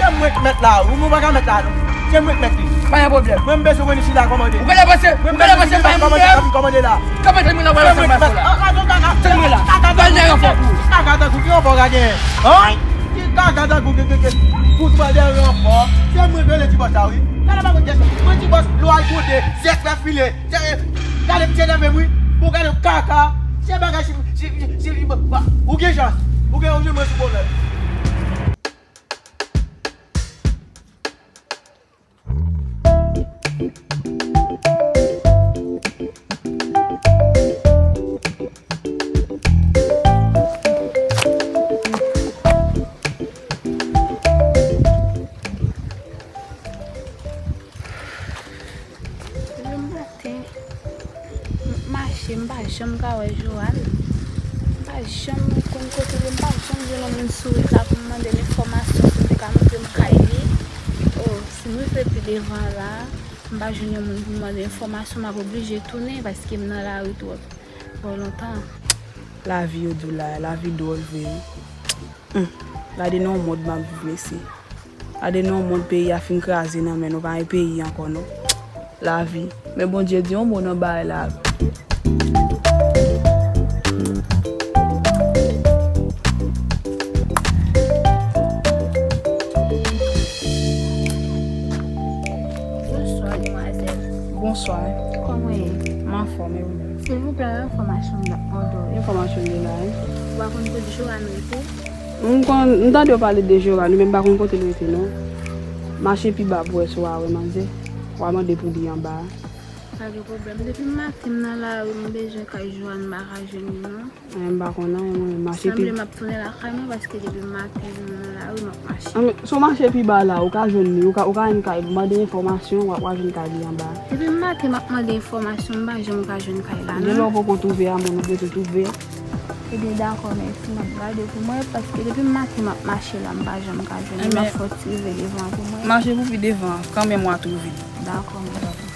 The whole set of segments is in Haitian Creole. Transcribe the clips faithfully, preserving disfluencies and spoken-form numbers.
Se mwen k mèt la, ou mwen pa ka mèt la, non. Se mwen k mèt li. Pa gen pwoblèm. Mwen, m bezwen konn isi la kòmande. Ou genlè panse, ou genlè panse pa mwen menm? Kòmande la. Kòmande mwen la, wè sa m ap fè la. Tande mwen la. Kaka tankou, kaka tankou, ki ranpò ka genyen? An? Ki kaka tankou, ki, ki, ki, pou mande ranpò? Se mwen k rele ti bòs la, wi. Gade pa mwen kèsyon. Mwen ti bòs, lè w al gode, zèk la file. Se, gade, m te nève m, wi. Pou gade kaka. Se bagay, si, si, si, si, ou gen chans. Ou gen, ou jwenn mwen sou pwoblèm. Lemonten, m ap mache, m pa janm ka wè Joanne. M pa janm konn kote l ye, m pa janm jwenn yon moun sou wout la pou m mande l enfòmasyon, si m te ka montre m kay li. O, si m rive pi devan la, m pa jwenn yon moun pou m mande enfòmasyon, m ap oblije tounen paske m nan lari twòp, twò lontan. Lavi yo di w la, lavi dwòl vre wi. Humm, gade nan yon mond m ap viv, mesye. Gade nan yon mond peyi a fin kraze nan men nou, pa gen peyi ankò non. Lavi. Men Bondye di yon mo nan bagay la. Bonswa, demwazèl. Bonswa. Kòman w ye? M anfòm, e ou menm? Silvouplè, yon enfòmasyon m t ap mande w. Enfòmasyon de la, wi. Ou pa konn kote Joanne rete? M konn, m tande yo pale de Joanne, men m pa konn kote l rete non. Mache pi ba pou wè si w a wè manzè. W a mande pou li anba a. Pa gen pwoblèm. Depi maten m nan lari, m bezwen kay Joanne, m pa ka jwenn li non. Mwen m pa konn anyen mwen menm, mache pi. Sanble m ap tounen lakay mwen paske depi maten m nan lari, m ap mache. Anben, si w mache pi ba la, ou ka jwenn li, ou ka, ou ka jwenn kay, mande enfòmasyon, w a, w a jwenn kay li anba. Depi maten m ap mande enfòmasyon, m pa janm ka jwenn kay la non. Gen lè w poko twouve a, moun ou bezwen twouve. Ebyen, dakò, mèsi. M ap gade pou mwen, paske depi maten m ap mache la, m pa janm ka jwenn li. M ap fè w ti rive devan pou mwen. Mache pou pi devan, kanmenm w a twouve. Dakò, mèsi.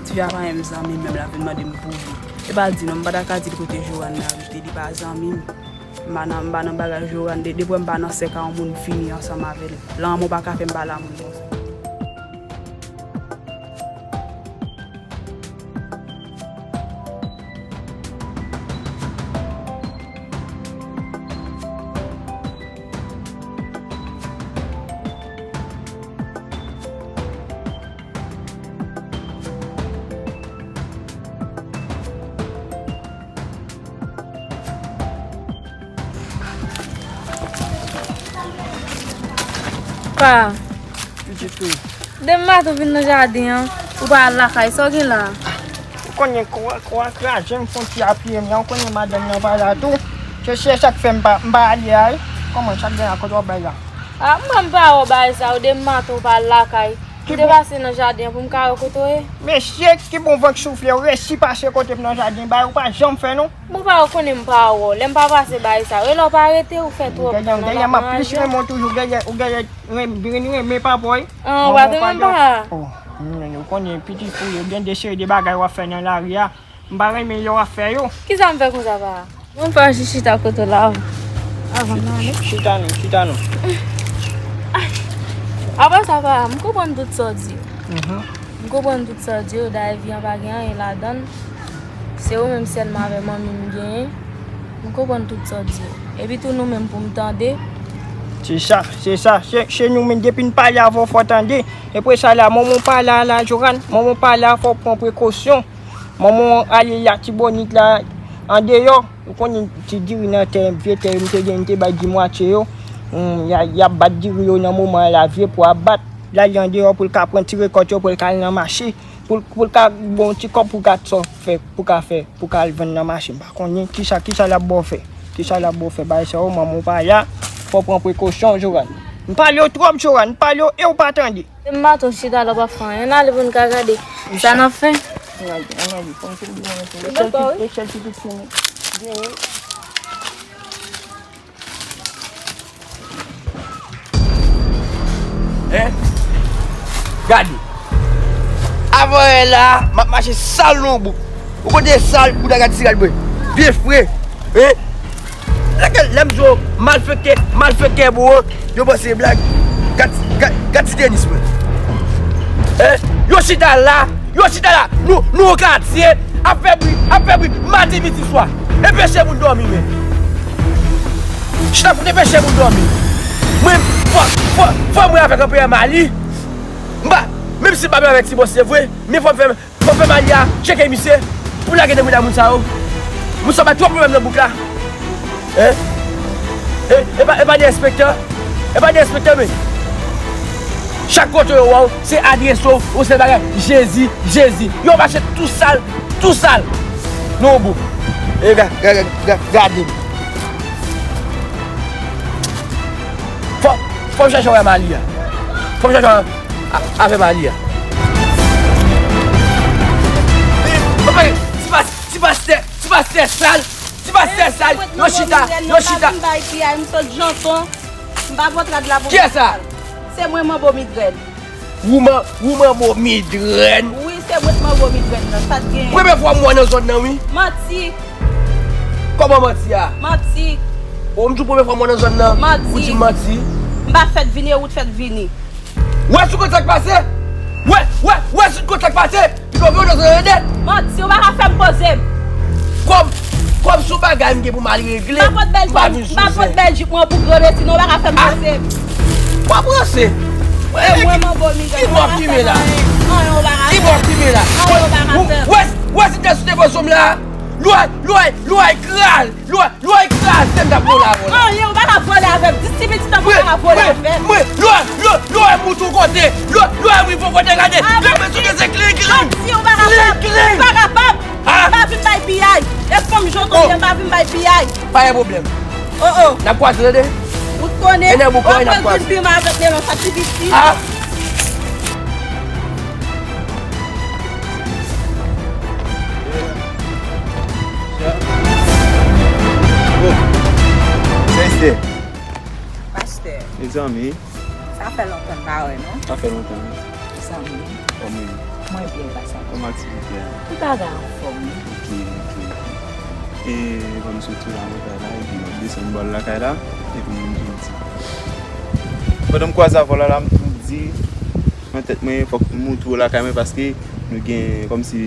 Ti fi a pa menm zanmi m, menm l ap vin mande m pou li. E pa di non, m pa ta ka di l kote Joanne nan rete, li pa zanmi m. M pa nan, m pa nan bagay Joanne, de, depi m pa nan sèk a yon moun m fini ansanm avè l. Lanmou pa ka fè m pale a moun konsa. Pa. Pitit ou. Demen maten w vin nan jaden an, ou pa al lakay, sa w gen la? Ou konnen kò a, kò a kraze, m fè yon ti apiye m la, ou konnen madanm nan pa la tou. Se, se sa k fè m pa, m pa ale a wi. Kòman, sa k gen la, kote w ap bay la? A, mwen m pa wè w bay sa yo, demen maten w pa al lakay. Ki te pase nan jaden an pou m ka wè kote w ye? Mesye, ki bon van k soufle, ou resi pase kote m nan jaden, bagay ou pa janm fè non. Bon, pa ou konnen m pa wè w. Lè m pa pase bay sa. E lè w pa rete, ou fè twòp tan nan lap nan ajan. Ou genyen, ou genyen, m ap plis renmen w toujou, ou genyen, ou genyen, ren- vin renmen papa w. An, ou pa te menm pa. Oh, mm, ou konnen pitit ou yo gen de seri de bagay w ap fè nan lari a. M pa renmen lè w ap fè yo. Kisa m fè konsa, pa? Mwen pa jis chita kote w la avan m ale. Chita non, chita non. Apre sa, pa, m konprann tout sa w di yo. Mhm. M konprann tout sa w di yo, dayè vi an pa gen anyen ladan l. Se ou menm sèlman avè manmi m genyen. M konprann tout sa w di yo. Epi tou nou menm pou m tande. Se sa, se sa. Se, se nou menm depi n pale avè w fò w tande. Epi sa la, manman w pa la, la, Joran. Manman w pa la, fò w pran prekosyon. Manman w al Latibonit la, andeyò. Ou konnen ti diri nan tè, vye tè yo m te gen, m te bay di mwatye yo. Hmm, y a, y ap bat diri yo nan moman an la, vye pwa ap bat. L al andeyò pou l ka pran ti rekòt yo, pou l ka al nan mache. Pou l, pou l ka gon ti kòb pou gad sa w fè, pou ka fè, pou ka al vann nan mache. M pa konnen kisa, kisa l ap ba w fè. Kisa l ap ba w fè, bagay sa yo, manman w pa la, fò w pran prekosyon, Joran. M pale w twòp, Joran, m pale w e w pa tande. Se maten w chita la w pa fè anyen. Ann ale pou n ka gade sa n ap fè. Ann ale, ann ale, fò n sot devan nou tou. Echèl ti, echèl ti pitit fini. Hein? Gade. Avan yè la, m ap mache sal nan yon bouk. Ou kote sal, bouda gad sigal bwe. Byen fre. Hein? Lè, lè m di w malfektè, malfektè bro, yo panse se blag. Gad, gad, gad ti tenis mwen. Hein? Yo chita la, yo chita la. Nou, nou yon katye, ap fè bri, ap fè bri, maten, midi, swa. Enpeche moun dòmi, men. Chita pou enpeche moun dòmi. Mwen, fò, fò, fò mwen avèk anperè Mali. M pa, menm si m pa menm avèk ti bòs, se vre, men fò m fè Fò fè Mali a tcheke misye pou lage nan bouda moun sa yo. Moun sa bay twòp pwoblèm nan bouk la. Hein? E, e pa, e pa de enspektè? E pa de enspektè, men. Chak kote yo wè w, se adrese w, ou se bagay. Jezi, Jezi. Yo mache tou sal, tou sal. Non, bon. E ga-, ga-, ga-, ga-, gade. Fò, fò m chèche wè Mali a. Fò m chèche wè a-, avè Mali a. Ti pas-, ti pastè, ti pastè sal, ti pastè sal, yo chita, yo chita. M pa vin bay piyay, m sot Janton. M pa pran trad la pou... Kiyès sa? Se mwen, Manbo Migrèn. Ou man-, ou Manbo Migrèn. Wi, se mwen k Manbo Migrèn nan. Sa t genyen? Premye fwa m wè w nan zòn nan, wi. Manti. Kòman manti a? Manti. O, m di w premye fwa m wè w nan zòn nan. Manti. Ou di m manti. M pa fèt vini, e ou t fèt vini. Wè sou kont sa k pase? Wè, wè, wè sou kont sa k pase? Pito vin w nan zòn nan nèt. Manti, ou pa ka fè m poze m. Kòm, kòm se yon bagay m gen pou m al regle, m pa vin sou zen. M pa pot bèl jip mwen pou granmesi, non, ou pa ka fè m poze m. W ap ranse. E mwen, Manbo Migrèn, ki bò w ap limen la? Anyen ou pa ka fè. Ki bò w ap limen la? Anyen ou pa ka fè. Wè, wè si te sou devan zon m la. Lwa, lwa, lwa ekraz. Lwa, lwa ekraz, se m t ap vole avè w la. Anyen, ou pa ka vole avè m. Dis minit tan, ou pa ka vole avè m. Mwen, mwen, lwa, lwa, lwa, mouton kote. Lwa, lwa, mouton kote, gade. Lè mwen sou de se kling, kling. Manti, ou pa kapab. Kling, kling. Ou pa kapab. Ah. M pa vin bay piyay. E fanm jan w ye, m pa vin bay piyay. Pa gen pwoblèm. Oh, oh. N ap kwaze, tande? Ou t konnen. E nan bouk la, n ap kwaze. Ou ap vin pi mal avèk melon sa, ti piti. Ah. Oh. Sensè. Pastè. Mezanmi. Sa fè lontan n pa wè, non? Sa fè lontan, wi. Zanmi. Kòman w ye? Mwen byen, pa sa. Kòman aktivite a? Tout bagay anfòm, wi. Ok, ok, ok. E, ban m soti la nan kay la, epi m ap desann bò lakay la, epi m vin di. Pandan m kwaze avè w la, la, m tou di, nan tèt mwen, fòk m moutre w lakay mwen, paske nou gen, kòmsi,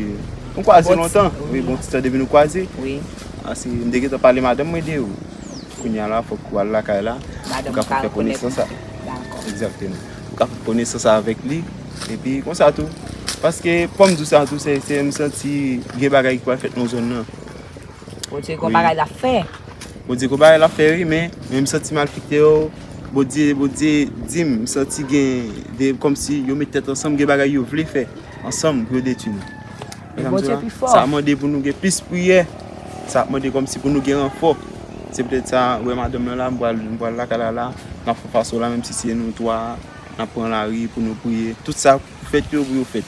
nou kwaze lontan. Wi, bon, ti tan depi nou kwaze. Wi. Ase, m te gentan pale madanm mwen de ou. Kounye a la, fòk ou al lakay la, pou ka fè konesans a-, egzakteman. Pou ka fè konesans avèk li. Epi konsa tou. Paske, fò m di w sa tou, se, se, m santi gen bagay ki pral fèt nan zòn nan. Bondye gon bagay l ap fè. Bondye gon bagay l ap fè, wi, men, men m santi malfektè yo, Bondye, Bondye di m, m santi gen de, kòmsi yo met tèt ansanm, gen bagay yo vle fè ansanm pou yo detwi nou. Bondye pi fò. Sa mande pou nou gen plis priyè. Sa ap mande kòmsi pou nou gen ranfò. Se poutèt sa, ou wè madanm nan la, m pral, m pral lakay la la, n ap fè fason la, menm si se nou twa, n ap pran lari pou nou priye. Tout sa, Fèt yo pou yo fèt.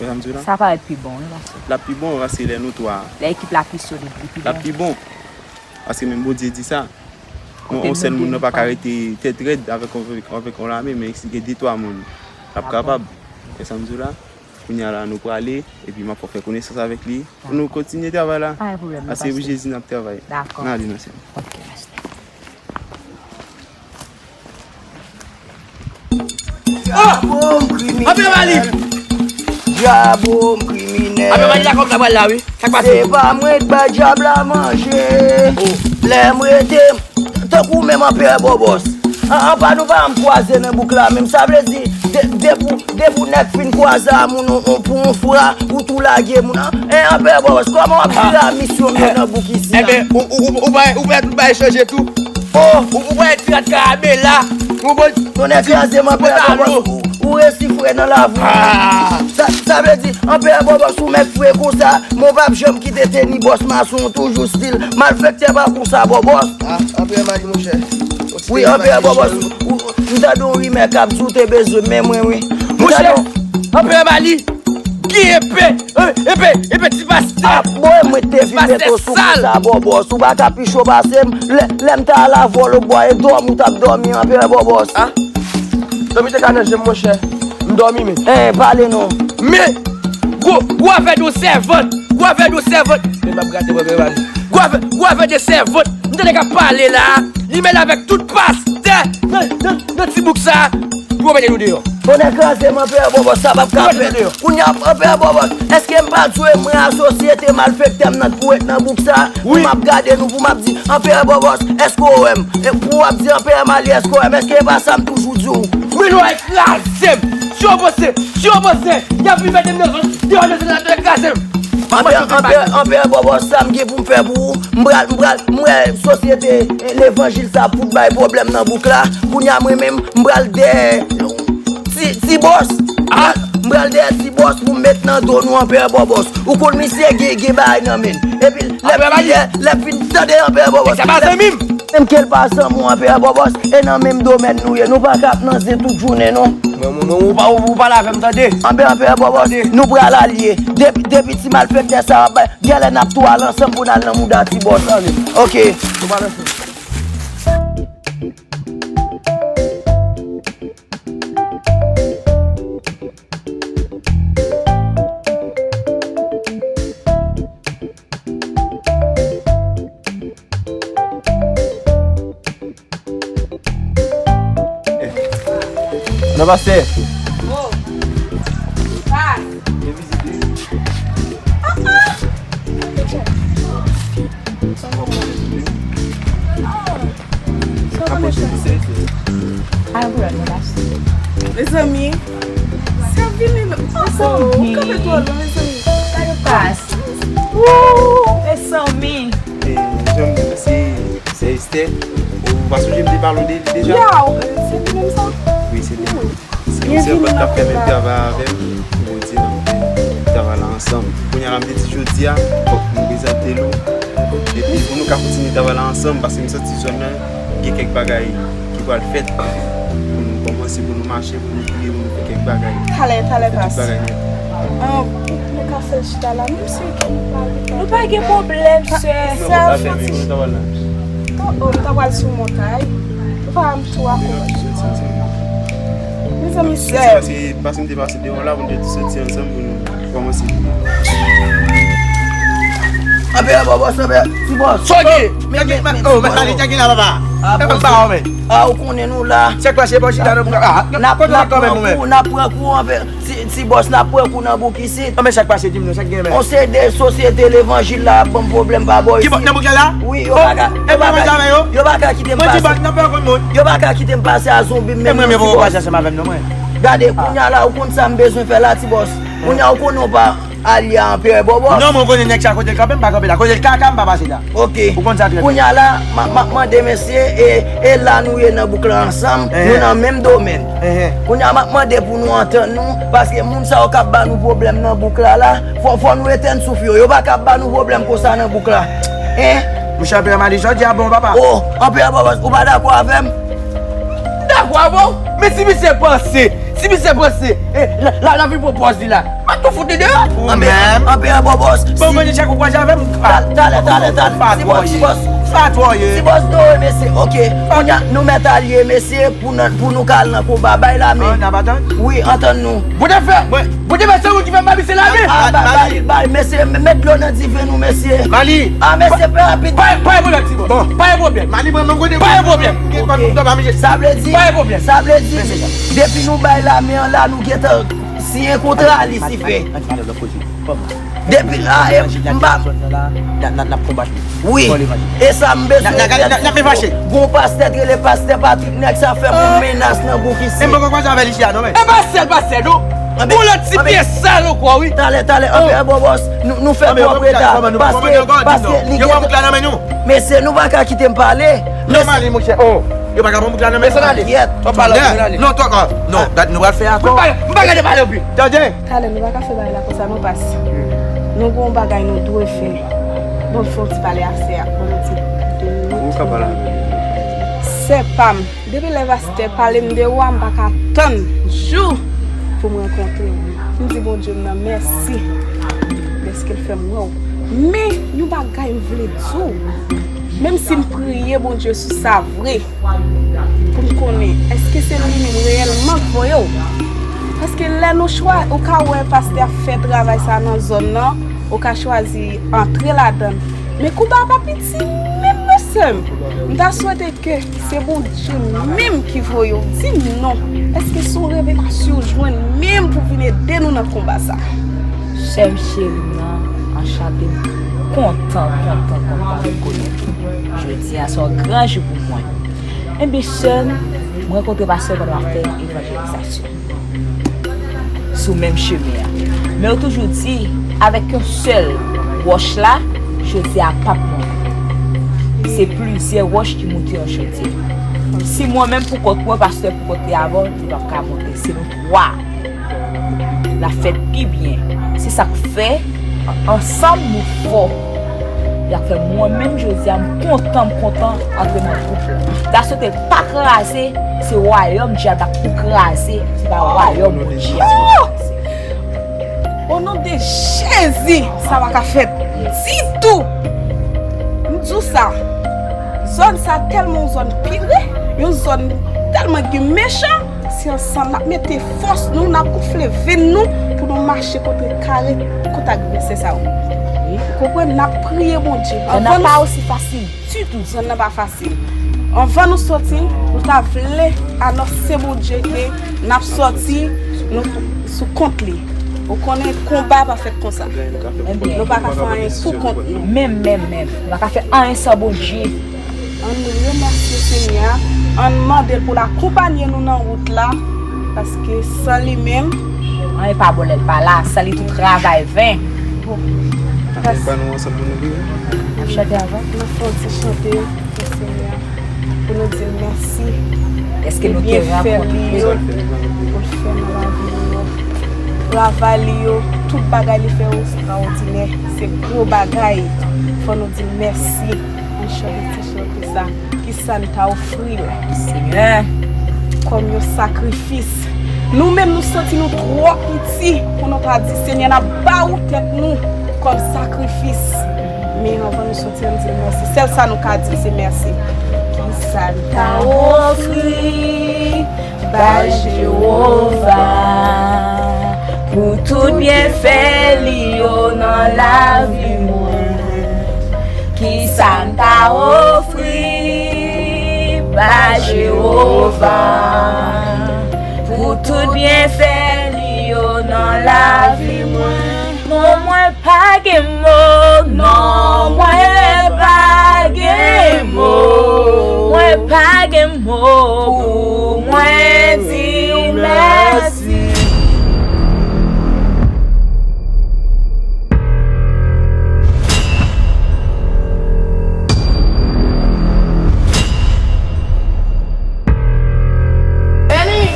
Ou konprann sa m di w la? Sa parèt pi bon, wi, pastè. L ap pi bon, paske lè nou twa. Lè ekip la pi solid, li pi bon. L ap pi bon. Paske menm Bondye di sa. Kote yon, yon sèl moun nan pa ka rete tèt rèd avèk, avèk, avèk yon lame, men si gen de twa moun, l ap kapab. Ou konprann sa m di w la? Kounye a la, nou prale, epi m ap fè konesans avèk li. Pou nou kontinye travay la. Pa gen pwoblèm, non, pastè. Paske pou Jezi n ap travay. Dakò. N ale nan syèl. Ok, pastè. Ah! Dyabo m kriminèl. Anpè Mali! Dyabo m kriminèl. Anpè Mali la kòm sa pral la, wi. Sa k pase? Se pa mwen k bay dyab la manje. Oh. Lè m rete, tankou menm Anpè Bòbòs. An, an pa nou pa janm kwaze nan bouk la menm. Sa vle di, de, depi w, depi w nèk fin kwaze a moun, ou, ou, pou yon fwa, ou tou lage moun. An, en, Anpè Bòbòs, kòman w ap jere a misyon m yo nan bouk isi a? Enben, ou, ou, ou, ou pa, ou pa, ou pa chanje tou. Oh! Ou, ou pa ti rat karabela. Ou bon, tonnè kraze m, Anpè Bòbòs. Ou, ou resi fre nan lavi. Ah! Sa, sa vle di, Anpè Bòbòs, ou mèt fre konsa, men w p ap janm kite teni bòs mason, toujou stil. Malfektè pa konsa, Bòbòs. Ah, Anpè Mali, monchè. Wi, Anpè Bòbòs, ou, ou, m tande yon rimè k ap di w te bezwen men mwen, wi. Monchè, Anpè Mali, ki epe, e, epe, epe ti pastè. Ah, bon, mwen te vin mete w sou kou sa, Bòbòs. Ou pa ka pi cho pase m. Lè, lè m t al avè w lòtbò, e dòmi w t ap dòmi, Anpè Bòbòs. Ah, dòmi te ka nan je m, monchè. M dòmi, men. Eh, pale non. Men, gwo, gwo afè de sèvant. Gwo afè de sèvant. Men m ap gate, bò, men, bò. Gwo afè, gwo afè de sèvant. M tande k ap pale la. Li mele avèk tout pastè nan, nan, nan ti bouk sa. Pou yo mete nou deyò. Tonnè kraze m, Anpè Bòbòs, sa p ap ka fèt. Kounye a, Anpè Bòbòs, èske m pa di w e mwen a sosyete malfektè m nan k pou ret nan bouk sa? Wi. Pou m ap gade nou, pou m ap di, Anpè Bòbòs, èske w wè m? E pou w ap di, Anpè Mali, èske w wè m? Èske e pa sa m toujou di w? Mwen nou a kraze m. Si w panse, si w panse, y ap vin mete m nan zòn, deyò nan zòn la, tonnè kraze m. Anpè, Anpè, Anpè Bòbòs, sa m gen pou m fè pou ou? M pral, m pral, m wè sosyete, eh, levanjil sa ap fout bay pwoblèm nan bouk la. Kounye a mwen menm, m pral dèyè ti, ti bòs. Ah! M pral dèyè ti bòs pou m met nan do nou Anpè Bòbòs. Ou konn misye gen, gen bagay nan men l. Epi lè, lè, lè fin tande Anpè Bòbòs. Sa pa zanmi m. Menm ke l pa zanmi w Anpè Bòbòs, e nan menm domèn nou ye. Nou pa ka ap nan zen tout jounen non. Mwen, mwen, mwen, ou pa, ou, ou pale avè m, tande? Anpè, Anpè Bòbòs, nou pral alye. Depi, depi ti malfektè sa ap bay, genlè n ap tou al ansanm pou n al nan mouda ti bòs. Tande. Ok. Nou pral ansanm. Non, pastè. Oh. Pas. Vin vizite. Ah, ah. Sa w konn fè? Ay, pastè. Mezanmi, sa vini, oh, kanpe twò lwen, mezanmi. Sa yo pas. Woo, mezanmi. E, jan m di w, se, se Estè. Ou pa sonje m te pale w de li deja? Ya, se li menm sa? Wi, se li menm. Se yon sèvant k ap fè menm travay avè m. Bondye, n ap fè travay la ansanm. Kounye a la, m te di jodi a, fòk m prezante nou. Epi pou nou ka kontinye travay la ansanm, paske m santi zòn nan gen kèk bagay ki pral fèt. Pou nou kòmanse, pou nou mache, pou nou kriye, pou nou fè kèk bagay. Talè, talè, pas. Fè tout bagay nèt. Ah, nou ka fè l chita la, menm si nou pa gen pwoblèm. Nou pa gen pwoblèm, sè. Sa fè ti. Oh, oh, nou ta pral sou montay. Nou pa m sou akò. Mezanmi, sè. Paske, paske m te pase devan la, pou nou te soti ansanm, pou nou kòmanse. Anpè, bò, bò, anpè, ti bòs. Sa w gen? Men, men, men, oh, men, ale, tcheke la, papa. Ah, bon, ba, men. Ah, ou konnen nou la. Sa k pase, bò, chita, nou, ah, n ap pran kou, n ap pran kou, anpè. Ti, ti bòs, n ap pran kou nan bouk isit. Anben, sa k pase, di m non, sa k gen, men? On se de sosyete levanjil la ap ban m pwoblèm pa bò isit. Ki bò, nan bouk la la? Wi, yo pa ka, yo pa ka, yo pa ka kite m pase. Mwen di bòs, nan pè konn moun. Yo pa ka kite m pase a zonbi m menm non, ti bòs. Gade, kounye a la, ou konn sa m bezwen fè la, ti bòs. Kounye a, ou konnen w pa alye a Anperè Bòbòs. Non, mwen konnen nèg sa kote l kanpe, m pa kanpe la. Kote l ka, ka, m pa pase la. Ok. Ou konn sa trè byen. Kounye a la, m ap, m ap mande mesye, e, e la nou ye nan bouk la ansanm, nou nan menm domèn. Kounye a, m ap mande pou nou antann nou, paske moun sa yo k ap ba nou pwoblèm nan bouk la la, fò, fò nou etenn souf yo. Yo pa ka ap ba nou pwoblèm konsa nan bouk la. Hein? Monchè, Anperè Mali, jodi a bon, papa. Oh, Anperè Bòbòs, ou pa dakò avè m? M dakò. Bravo! Men si misye panse, si misye panse, eh, la, la, la vin pran pòz li la. Mwen tou fout li deyò. Ou menm? Anpe, anpe, anpe, bòbòs. Bon, mwen deja kou kwaze avè m. Talè, talè, talè. Ti bòs, ti bòs. Sa twò ye. Ti bòs, non, mesye. Ok. Kounye a, nou mèt alye, mesye, pou nou, pou nou ka al nan konba. Bay la men. Wi, antann nou. Bondye fè. Bondye fè se ou ki fè m ba misye la men. Ah, bay, bay, bay, mesye, met dlo nan diven nou, mesye. Mali. Ah, mesye, fè rapid. Pa, pa gen pwoblèm, ti bòs. Bon. Pa gen pwoblèm. Mali, mwen, mwen, kote. Pa gen pwoblèm. Gen kòd pou tòp a manje. Sa vle di, pa gen pwoblèm. Sa vle di, depi nou bay la men an la, nou gentan siyen kontra li, si fè. Depi, ah, e, m pa. N ap konbat li. Wi. E sa m bezwen. N ap fache. Gon pastè ki rele pastè Patrik, nèg sa fè m yon menas nan bouk isi. E m poko kwaze avè li chita non men. E pa sèl pastè non. Gon lòt ti pye sal ankò wi. Talè, talè, anpe, bòbòs. Nou, nou fè pwòp eta. Paske, paske li gen. Mesye, nou pa ka kite m pale. Nòmal, monchè. Oh, yo pa ka pran bouk la nan men nou. Mesye, n ale. N ap pale, n ale. Non, tòk, non, gad, nou pral fè akò. M pa, m pa gade pale anpil. Tande. Talè, nou pa ka fè bagay la konsa, non, pas. Nou gon bagay nou dwe fè. Bon, fè yon ti pale a sè a. Bon, yon ti de minit. Ou ka pale avè l. Sè pa m, depi lè pastè pale m de ou a, m pa ka tann jou pou m rankontre w. M di Bondye m nan mèsi dèske l fè m wè w. Men, yon bagay m vle di w. Menm si m priye Bondye sou sa vre, pou m konnen èske se li menm reyèlman k voye w. Paske lè nou chwa, ou ka wè pastè ap fè travay sa nan zòn nan, ou ka chwazi antre ladan l. Men konba a pa piti menm, mesye m. M ta swete ke se Bondye menm ki voye w. Di m non, èske se yon revelasyon w jwenn menm pou vin ede nou nan konba sa? Sè m cheri m nan, anchante, m kontan, kontan, kontan rekonèt ou. Jodi a se yon gran jou pou mwen. Ebyen, sè m, m rankontre pastè pandan m ap fè evanjelizasyon sou menm chemen an. Men yo toujou di, avèk yon sèl wòch la, jodi a p ap monte. Se plizyè wòch ki monte yon chantye. Si mwen menm pou kont mwen, pastè pou kont li avè w, li p ap ka monte. Se nou twa. L ap fèt pi byen. Se sa k fè, ansanm nou fò. L ap fè mwen menm jodi a, m kontan, m kontan antre nan gwoup la. M ta swete l pa kraze, se wayòm dyab la pou kraze, se pa wayòm Bondye a pou kraze. O non de Jezi, sa pa ka fèt ditou. M di w sa, zòn sa tèlman yon zòn pire, yon zòn tèlman gen mechan. Se ansanm n ap mete fòs nou, n ap gonfle venn nou pou nou mache kote kare, kote advèsè sa yo. Ou konprann? N ap priye Bondye. Zòn nan pa osi fasil ditou. Zòn nan pa fasil. Anvan nou soti, nou ta vle anonse Bondye ke n ap sòti, nou sou kont li. Ou konnen konba pa fèt konsa. Nou pa ka fè anyen pou kont nou. Menm, menm, menm. Nou pa ka fè anyen san Bondye. Ann remèsye Senyè a, ann mande l pou l akonpanye nou nan wout la, paske san li menm, anyen pa bon lè l pa la, san li tout travay ven. Bon. Ann ba nou ansanm pou nou priye. N ap chante avan. N ap fè yon ti chante pou Senyè a, pou nou di l mèsi. Èske nou te rankontre pou l fè nan lavi nou yo? Travay li yo, tout bagay li fè yo, ekstraòdinè. Se gwo bagay. Fò nou di l mèsi. Ann chante ti chante sa. Kisa n ta ofri l, Senyè, kòm yon sakrifis? Nou menm, nou santi nou twò piti pou nou ta di, Senyè, n ap ba ou tèt nou kòm sakrifis. Men anvan nou soti, ann di l mèsi. Sèl sa nou ka di, se mèsi. Kisa n ta ofri ba Jewova pou tout byenfè li yo nan lavi mwen? Kisa m ta ofri ba Jewova pou tout byenfè li yo nan lavi mwen? Non, mwen pa gen mo, non, mwen pa gen mo, mwen pa gen mo pou mwen di w mèsi. Benny!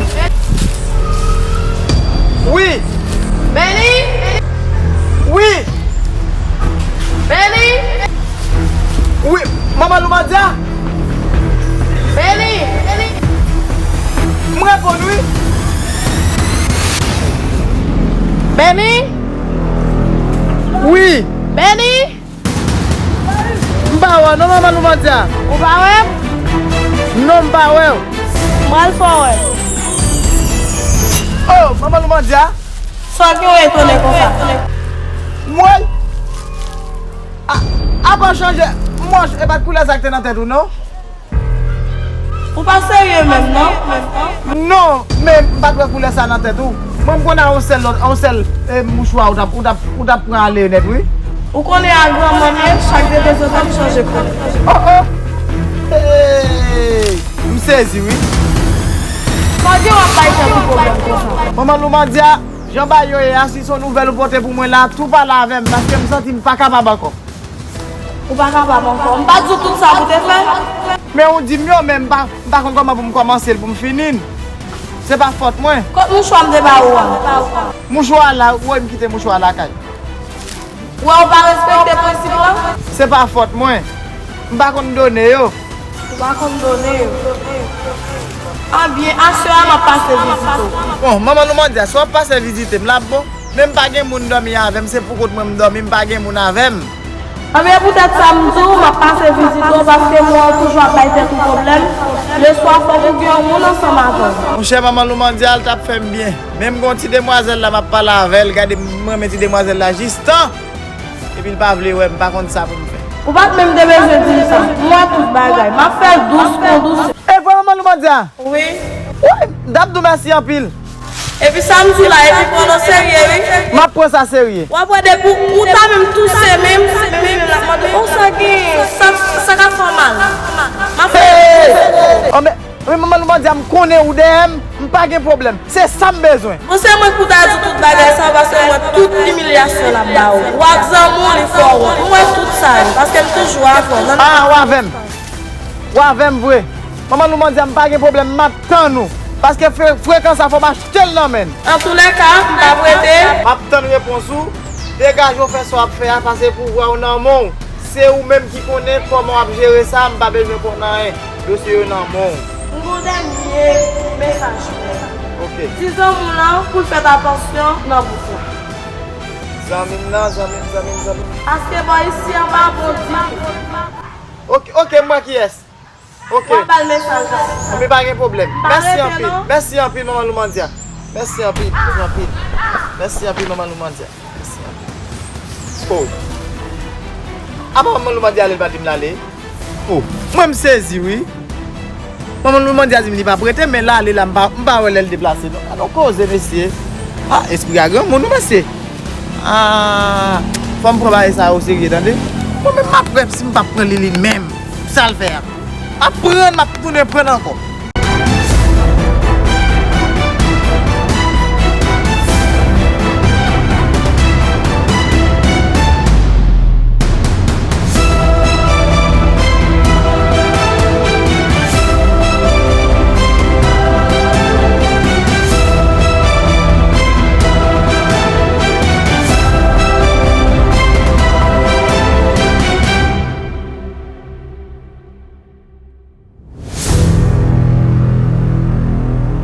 Wi! Benny! Wi! Benny! Wi! Manman Loumandia! Benny! Benny! Bèni? Wi. Bèni? M pa wè w non, manman Loumandya. Ou pa wè m? Non, m pa wè w. M pral fè w wè. Oh, manman Loumandya. Sa w gen w etone konsa? Mwen? A, apa w chanje? Mwen, e pa t koulè sa k te nan tèt ou, non? Ou pa serye menm, non? Non, men m pa t wè koulè sa nan tèt ou. Mwen, m konn a yon sèl lòt, yon sèl, e, mouchwa ou t ap, ou t ap, ou t ap pran ale nèt, wi. Ou konnen a granmanm ye, chak de tanzantan m chanje koulè. Oh, oh! Hey! M sezi, wi. Sa w gen w ap bay tèt ou pwoblèm konsa? Manman Loumandya, jan bagay yo ye a, si se yon nouvèl ou pote pou mwen la, tou pale avè m, paske m santi m pa kapab ankò. Ou pa kapab ankò. M pa di w tout sa pou te fè? Men ou di m yo, men m pa, m pa konn kòman pou m kòmanse l pou m fini l. Se pa fòt mwen. Kot mouchwa m te ba ou a? Mouchwa a la, woy, m kite mouchwa a lakay. Ou wè ou pa respekte prensip lan? Se pa fòt mwen. M pa konn done yo. Ou pa konn done yo. Anbyen, aswè a m ap pase vizite w. Bon, manman Loumandya, si w ap pase vizite m, l ap bon. Men m pa gen moun dòmi avè m, se pou kont mwen m dòmi, m pa gen moun avè m. Anbyen, poutèt sa m di w, m ap pase vizite w, paske m wè w toujou ap bay tèt ou pwoblèm. Leswa, fòk ou gen yon moun ansanm avè w. Monchè, manman Loumandya, l t ap fè m byen. Men m gen yon ti demwazèl la, m ap pale avè l, gade m renmen ti demwazèl la jis tan. Epi l pa vle wè m, pa konn sa pou m fè. Ou pa t menm te bezwen di m sa. M wè tout bagay. M ap fè l dous pou dous. E vre, manman Loumandya? Wi. Wi, m t ap di w mèsi anpil. Epi sa m di w la, epi pran w serye, wi. M ap pran sa serye. W ap wè depi ou ta menm touse menm, menm, menm l ap mande, "Oh, sa gen, sa, sa ka fè w mal." M ap fè l dous pou ou. Oh, men, men manman Loumandya, m konnen ou dèyè m, m pa gen pwoblèm. Se sa m bezwen. Bon, se mwen ki pou ta di w tout bagay sa yo, paske m wè tout imilyasyon l ap ba ou. Ou ak zanmi w, li fè w wont. M wè tout sa yo, paske m toujou avè w. Ah, ou avè m. Ou avè m vre. Manman Loumandya, m pa gen pwoblèm, m ap tann ou. Paske fre-, frekans sa fò m achte l nan men l. Antoulèka, m p ap rete. M ap tann repons ou. Degaje w, fè sa w ap fè a, paske pouvwa w nan men w. Se ou menm ki konnen kòman w ap jere sa, m pa bezwen konn anyen. Dosye yo nan men w. M gen yon dènye mesaj pou ou. Ok. Di zanmi w lan pou l fè atansyon nan bouk lan. Zanmi m nan, zanmi m, zanmi m, zanmi m. Paske bò isi an pa bon ditou. Ok, ok, m wè kiyès. Ok. W ap ba l mesaj la. Anben, pa gen pwoblèm. Mèsi anpil. Mèsi anpil, manman Loumandya. Mèsi anpil, anpil. Mèsi anpil, manman Loumandya. Mèsi anpil. Oh. Apa manman Loumandya ale, l pa di m l ale? Oh. Mwen, m sezi, wi. Manman Loumandya di m li p ap rete, men l ale la, m pa, m pa wè lè l deplase, non. Gade yon koze, mesye. Ah, espri a granmoun, wi, mesye. Ah, fò m pran bagay sa yo serye, tande. Mwen menm m ap wè si m p ap pran Liline menm. Sa l fè a. M ap pran, m ap tounen pran ankò.